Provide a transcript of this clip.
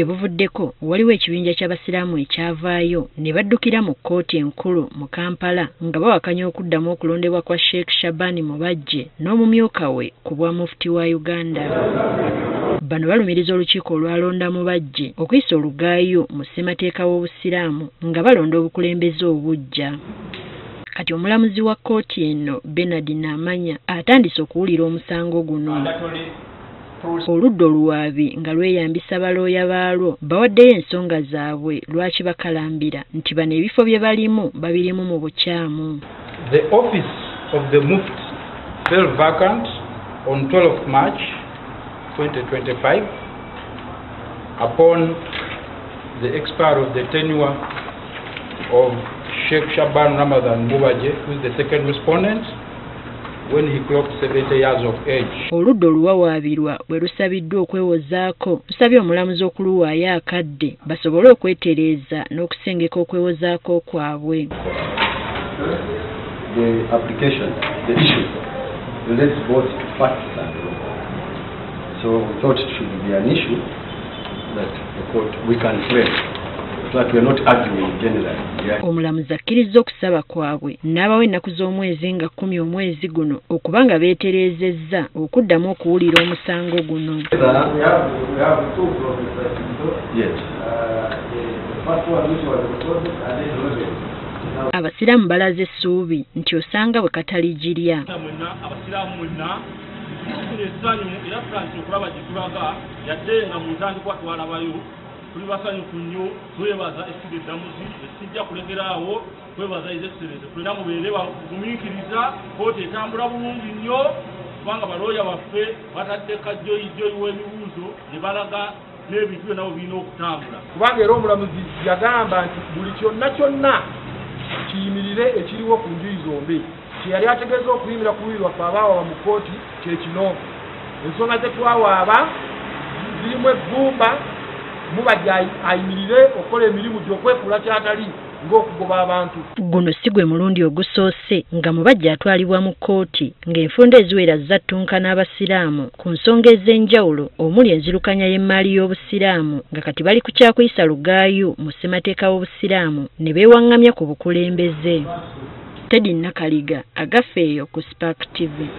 Gye buvuddeko waliwo ekibinja ky'Abasiraamu ekyavaayo ne baddukira mu kkooti enkulu mu Kampala nga bawakanya okuddamu okulondebwa kwa Sheikh Shaban Mubajje n'omumyuka we ku bwa mufti wa Uganda. Bano balumiriza olukiiko olwalonda Mubajje okuyisa olugaayo mu ssemateeka w'Obusiraamu nga balonda obukulembeze obuggya. Kati omulamuzi wa kkooti eno Bernard Namanya atandise okuwulira omusango guno. Oludda oluwaabi nga lweyambisa balooya baalwo bawaddeyo ensonga zaabwe lwaki bakalambira nti bano ebifo bye balimu babirimu mu bukyamu. The office of the Mufti fell vacant on 12 March 2025 upon the expiry of the tenure of Sheikh Shaban Ramadan Mubajje, who is the second respondent, when he clocked 70 years of age. Oludda oluwawaabirwa bwe lusabiddwa okwewozaako lusabye omulamuzi okuluwaayo akadde basobole okwetereeza n'okusengeka okwewozaako kwabwe. The application, the issue, relates both to facts and law. So we thought it should be an issue that the court we can frame. So that we are not arguing generally. Omulamuzi akkirizza okusaba kwabwe n'abawa ennaku z'omwezi nga 10 omwezi guno okuba nga beetereezezza okuddamu okuwulira omusango guno. We have two professors. Yes. The first one which was recorded and then the Abasiraamu balaze essuubi nti osanga bwe kataligirya. Abasiraamu mwenna tufuna essanyu era tutandise okulaba gye tulaga yadde nga mu ntandikwa twalabayo. Tuli basanyufu nnyo, twebaza essiga eddamuzi esijja kulekeraawo kwebaza His Excellency. Tulina mubeere bagumiikiriza, kkooti etambula bulungi nnyo kubanga balooya baffe batadde kajjoyijjoyi w'ebibuuzo ne balaga n'ebintu byonna bwe birina okutambula. Kubanga era omulamuzi yagamba nti buli kyonna kyonna kiyimirire ekiriwo ku njuyi zombi. Kye yali ategeeza okuyimirira ku luuyi lwaffe abaawaaba mu kkooti kye kino. Ensonga ze twawaaba zirimu eggumba, Mubajje ayimirire okukola emirimu gy'okwefuula ky'atali ng'okugoba abantu. Guno si gwe mulundi ogusoose nga Mubajje atwalibwa mu kkooti ng'enfunda eziwera zattunka n'Abasiraamu ku nsonga ez'enjawulo omuli enzirukanya y'emmaali y'Obusiraamu nga kati bali ku kyakuyisa lugaayo mu ssemateeka w'Obusiraamu ne beewaŋŋamya ku bukulembeze. Teddy Nakaliga, Agafeeyo ku Spark TV.